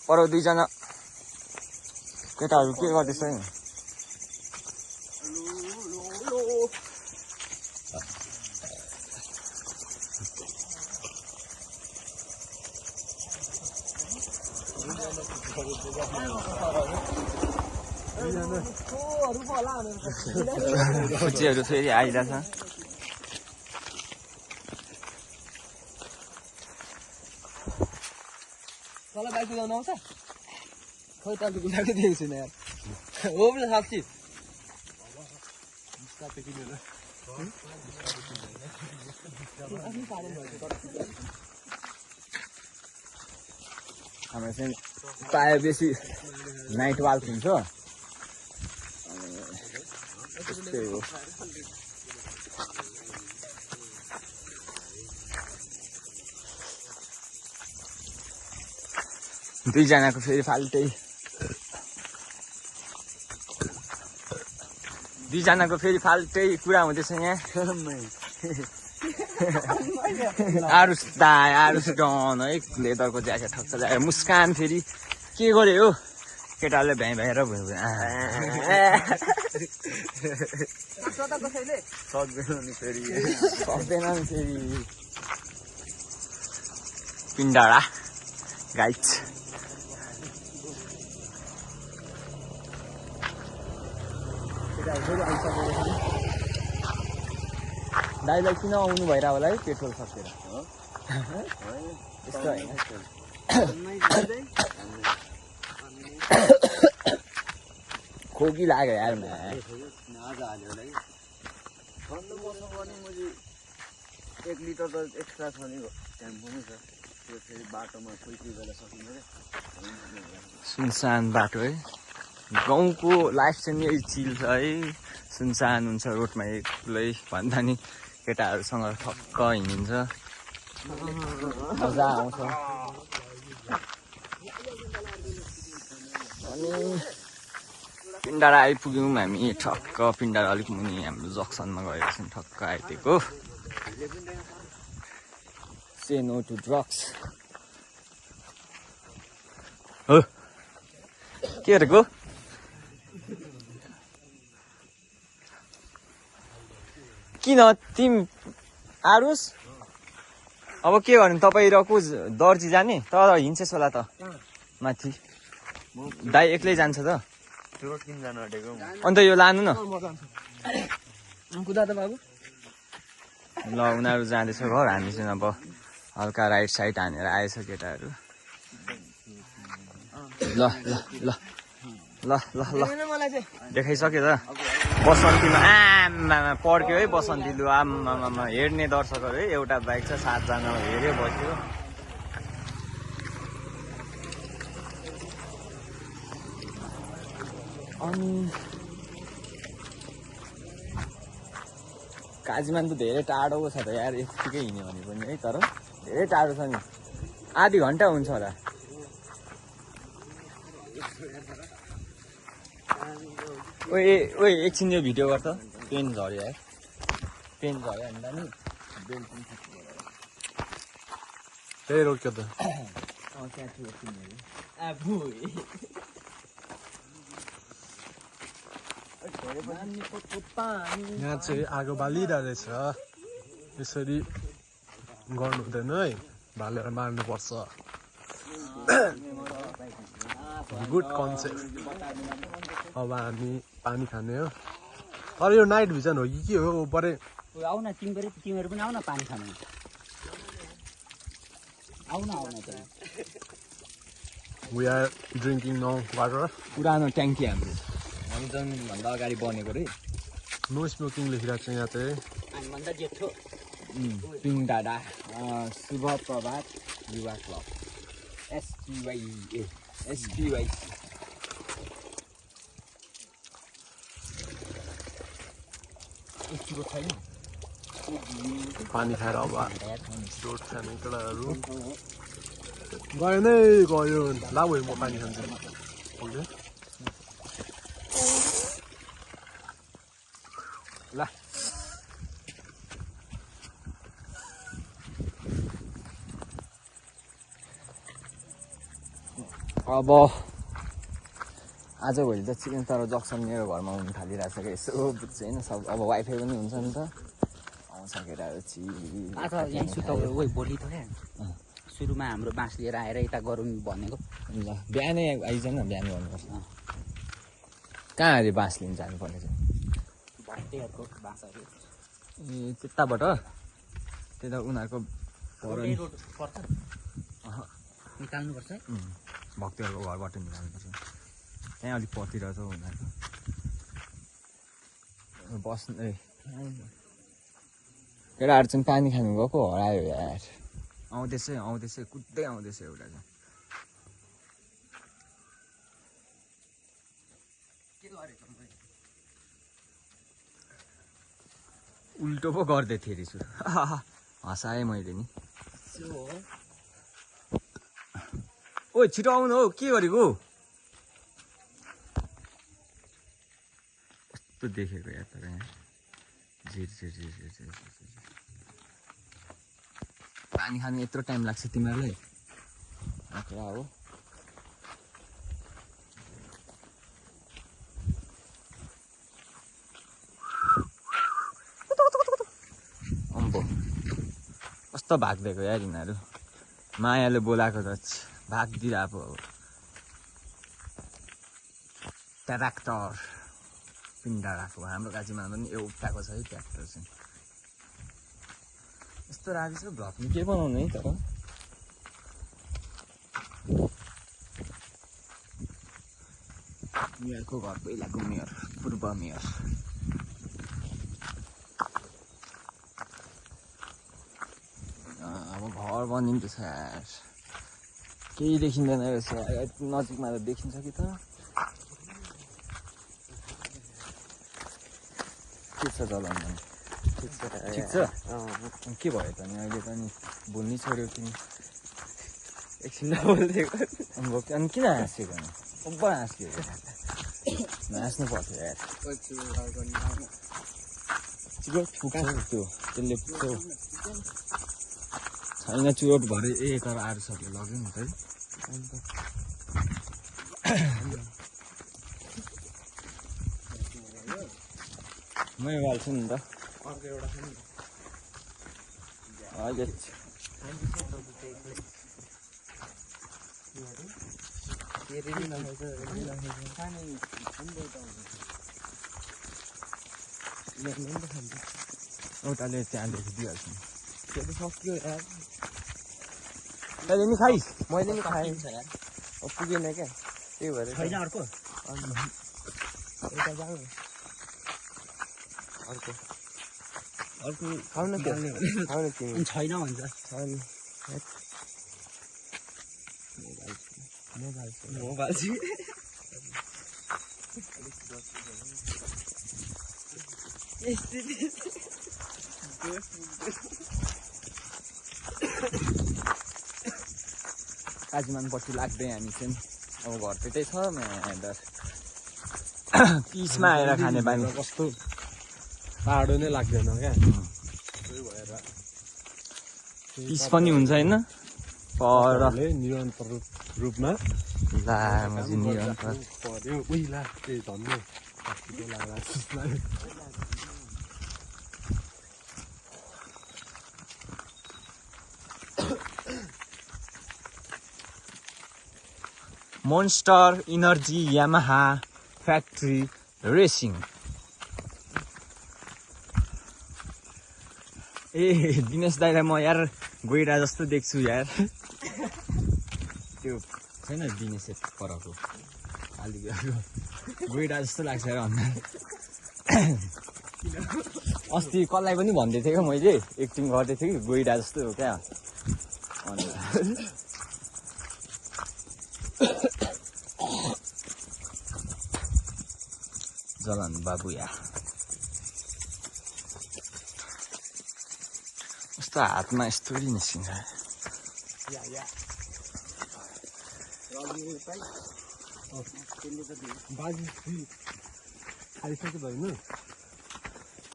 पर दुईजना केटाहरू के गर्दैछ है खुचीहरू फेरि आइरहेछ तल बाइक कुदाउनु आउँछ खोइ तल कुदाएको देखेको छैन यार हो पनि साँच्ची हाम्रो चाहिँ प्रायः बेसी नाइट वाक हुन्छ त्यस्तै हो दुईजनाको फेरि फाल्टै कुरा हुँदैछ यहाँ आरुस डन है लेदरको ज्याकेट ठक्क ज्याकेट मुस्कान फेरि के गरे हो केटाले भ्याइ भ्याएर भयो सक्दैन नि फेरि पिण्डाडा गाइड दाइलाई किन आउनु भइरहेको होला है पेट्रोल सकेर यस्तो होइन खोकी लाग्यो यार एक लिटर त एक्स्ट्रा छ नि टेम्पो नि छ त्यो फेरि बाटोमा कोही कोही बेला सकिँदैन सुनसान बाटो है गाउँको लाइफ चाहिँ यही चिल छ है सुनसान हुन्छ रोडमा एक्लै भन्दा नि केटाहरूसँग ठक्क हिँडिन्छ मजा आउँछ अनि पिण्डारा आइपुग्यौँ हामी ठक्क पिण्डारा अलिक मुनि हाम्रो जक्सनमा गएर चाहिँ ठक्क आइदिएको से नो टु ड्रग्स हो के गरेको किन तिमी आरुस अब के गर्नु तपाईँ र को दर्जी जाने तर हिँड्छस् होला त माथि दाइ एक्लै जान्छ त अन्त यो लानु न कुदा त बाबु ल उनीहरू जाँदैछ घर हामी चाहिँ अब हल्का राइट साइड हानेर आएछ केटाहरू ल ल ल ल ल ल देखाइसक्यो त बसन्तीमा आमामा पड्क्यो है बसन्ती लु आमामा हेर्ने दर्शकहरू है एउटा बाइक छ 7 जना हेऱ्यो बस्यो अनि काजीमान त धेरै टाढो छ त यार यतिकै हिँड्यो भने पनि है तर धेरै टाढो छ नि आधी घन्टा हुन्छ होला ओए एकछिन यो भिडियो गर त पेन झऱ्यो यार पेन झऱ्यो भन्दा नि बेल पनि त्यही रोक्यो त त्यहाँ थियो तिमीहरू यहाँ चाहिँ आगो बालिरहेको रहेछ यसरी गर्नु हुँदैन है बालेर मार्नुपर्छ गुड कन्सेप्ट अब हामी पानी खाने हो तर यो नाइट भिजन हो कि के हो परे आउ न तिमीहरू पनि आउ न पानी खानु आउ न we are drinking now water पुरानो ट्याङ्की हाम्रो हामी जन्मिनुभन्दा अगाडि बनेको रे नो स्मोकिङ लेखिरहेको छ यहाँ चाहिँ हामीभन्दा जेठो पिङडाँडा शुभ प्रभात युवा क्लब एसपिवाई पानी खाएर अब रोड खाने केटाहरू गयो नै गयो ला भयो म पानी खान्छु ओके ल अब आजभोलि त चिकन तर जक्सन मेरो घरमा हुनु थालिरहेछ क्या यसो बुझ्छ होइन सब अब वाइफाई पनि हुन्छ नि त आउँछ केटाहरू यहाँ सुताउ भोलि त क्या सुरुमा हाम्रो बाँस लिएर आएर यता गरौँ भनेको ल बिहानै आइज न बिहान गर्नुपर्छ कहाँ अरे बाँस लिन जानुपर्ने चाहिँ भट्टेहरूको बाँसहरू ए त्यताबाट त्यता उनीहरूको रोड पर्छ निकाल्नुपर्छ भक्तहरूको घरबाट निकाल्नुपर्छ त्यहाँ अलिक पतिर छ उनीहरूको बस्नु केटाहरू चाहिँ पानी खानु गएको हरायो यार आउँदैछ कुद्दै आउँदैछ एउटा चाहिँ उल्टो पो गर्दै थिएँ रिसु हँसाएँ मैले नि ओ छिटो आउनु हौ के गरेको कस्तो देखेको यार तर यहाँ झिर पानी खानु यत्रो टाइम लाग्छ तिमीहरूलाई आँक्रा हो अम्बो कस्तो भाग्दिएको यार यिनीहरू मायाले बोलाएको त भागिदिरहेको अब ट्र्याक्टर पिन्डाराको हाम्रो गाजीमा पनि एउटाको छ है ट्र्याक्टर चाहिँ यस्तो राखेको छ भ्लगमा के बनाउनु है तर मेयरको घर पहिलाको मेयर पूर्व मेयर अब घर बनिँदैछ यार केही देखिँदैन रहेछ नजिकमा त देखिन्छ कि त के छ जलाउनु ठिक छ के भयो त नि अहिले त नि बोल्नै छोड्यो कि एकछिन नबोलिदिएको अनि किन हाँसेको नि अब हाँस्यो हाँस्नु पर्थ्यो यार त्यो त्यसले पुग्छौ छैन चुरोट भरे तर आएर सक्यो लग्यो नि त है मै हाल्छु नि त हजुर उताले त्यहाँदेखि दिइहाल्छु सक्यो यार तैँले नि खाइस् मैले नि खाएँ पुगेन क्या त्यही भएर छैन अर्को अर्को खाउन तिमी छैन भन्छ म बाल्छु काजीमानपट्टि लाग्दै हामी चाहिँ अब घर त्यतै छ म्याडर पिसमा आएर खाने बानी कस्तो टाढो नै लाग्दैन क्या त्यही भएर पिस पनि हुन्छ होइन पर निरन्तर रूपमा ला मजी निरन्तर पर्यो उही ला त्यही धन्नु Monster Energy Yamaha factory racing ए दिनेश दाइलाई म यार गइरा जस्तो देख्छु यार त्यो छैन दिनेश परको अलिक गइरा जस्तो लाग्छ यार भन्दा अस्ति कसलाई पनि भन्दै थिएँ क्या मैले एक्टिङ गर्दै थिएँ कि गइरा जस्तो हो क्या जलन बाबुया यस्तो हातमा यस्तो निस्किन्छ बाजी खाइसक्यो होइन